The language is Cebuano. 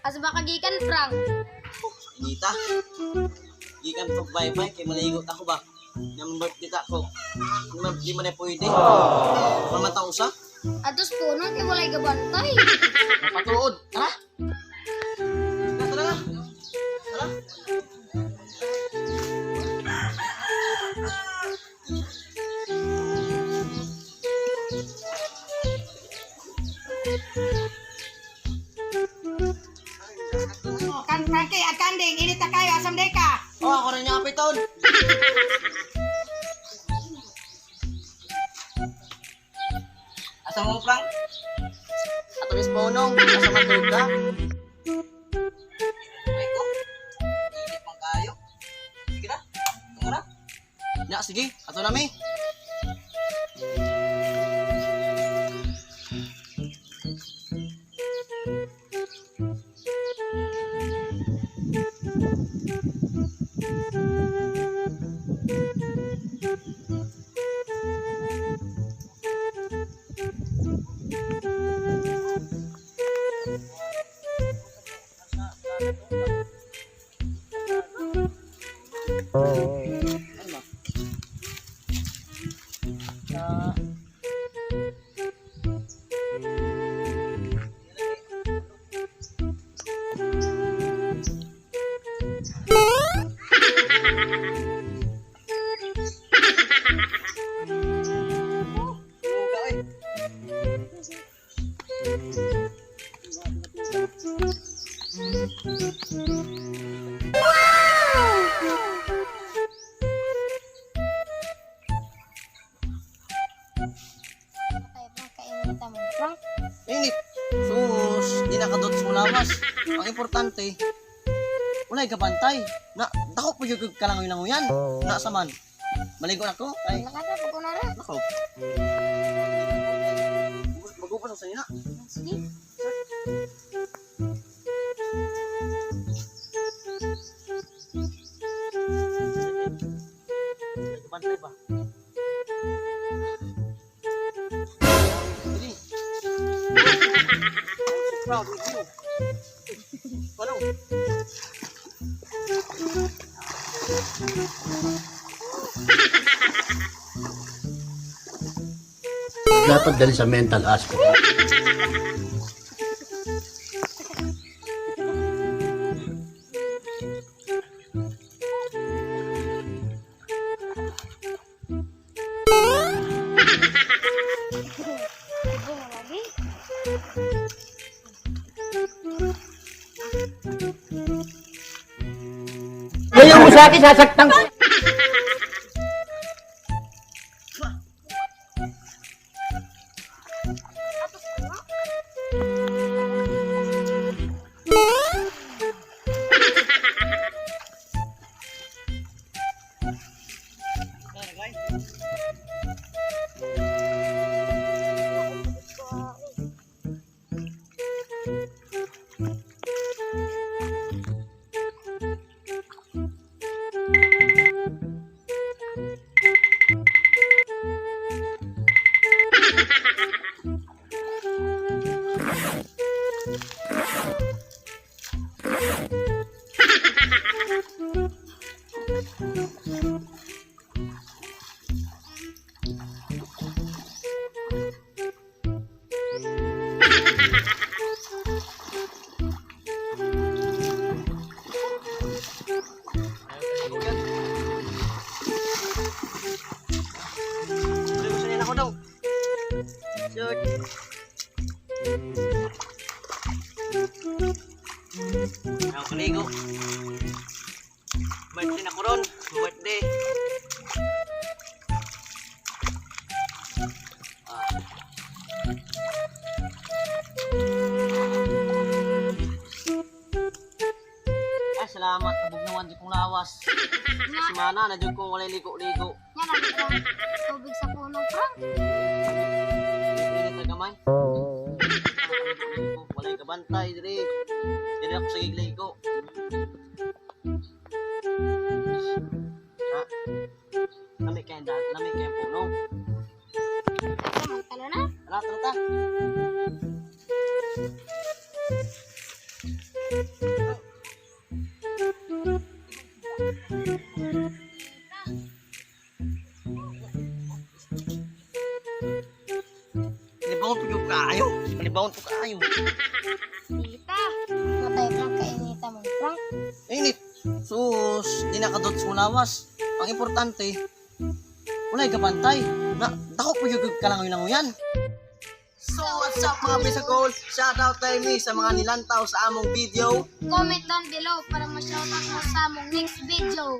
Asa ba kagikan, Frank? Inita. Gikan pag bye-bye kay maligo ta ko ba. Nang birthday ta ko. Di man na pwede. Wala man ta usa. Atos puno kay walay gabantay. Mapatuod. Tara. Tara, tara. Tara. Kan Frankie at Kanding, init na kayo, asam day ka. Oh, ako rin yung apiton. Asa mo, Frank? Ato ni Ponong, asa man tulog ka? Ay ko. Init man kayo. Sige na. Tungo na. Na, sige. Ato na mi. Ano ba? Ah. Luga, eh. Kay Frank, kainita mo, Frank. Init. Sus, di nakadot sa lawas. Ang importante, walay gabantay. Na, dako po yung kalangoy-langoyan. Na sa man. Maligo na ko. Ay, Wala ka na, pag na. nako. Magupos sa inyo na. Sige. Walay gabantay ba? Dili. I'm so proud with you. Ano? Dapat dali sa mental hospital. Ibo na lagi. Ngayon mo sa akin, sasaktan ko. Atos puno. Maligo sa nila ko daw. Shoot. Ang kaligo. Birthday na ko ron. Birthday. Ah. Ay, salamat. Kabugnawan di kong lawas. Semana na dyan kong walay ligo-ligo. Nya na Frank. Tubig sa punong, Frank. Init na gamay. Walay kabantay diri. Diri ako sa gigligo. Ha? Lami kay dal, lami kay puno. Tara, magtalo na. Tara, tara ta. Palibawon po yung kaayo. Palibawon po kaayo. Tita. Matay, Frank, kainita mo, Frank. Init. Sus, di nakadots mo lawas. Ang importante, walay kabantay. Na, dako po yung kalangoy-langoyan. So, what's up mga bisakol? Shout out tayo mi sa mga nilantaw sa among video. Comment down below para ma-shoutout mo sa among next video.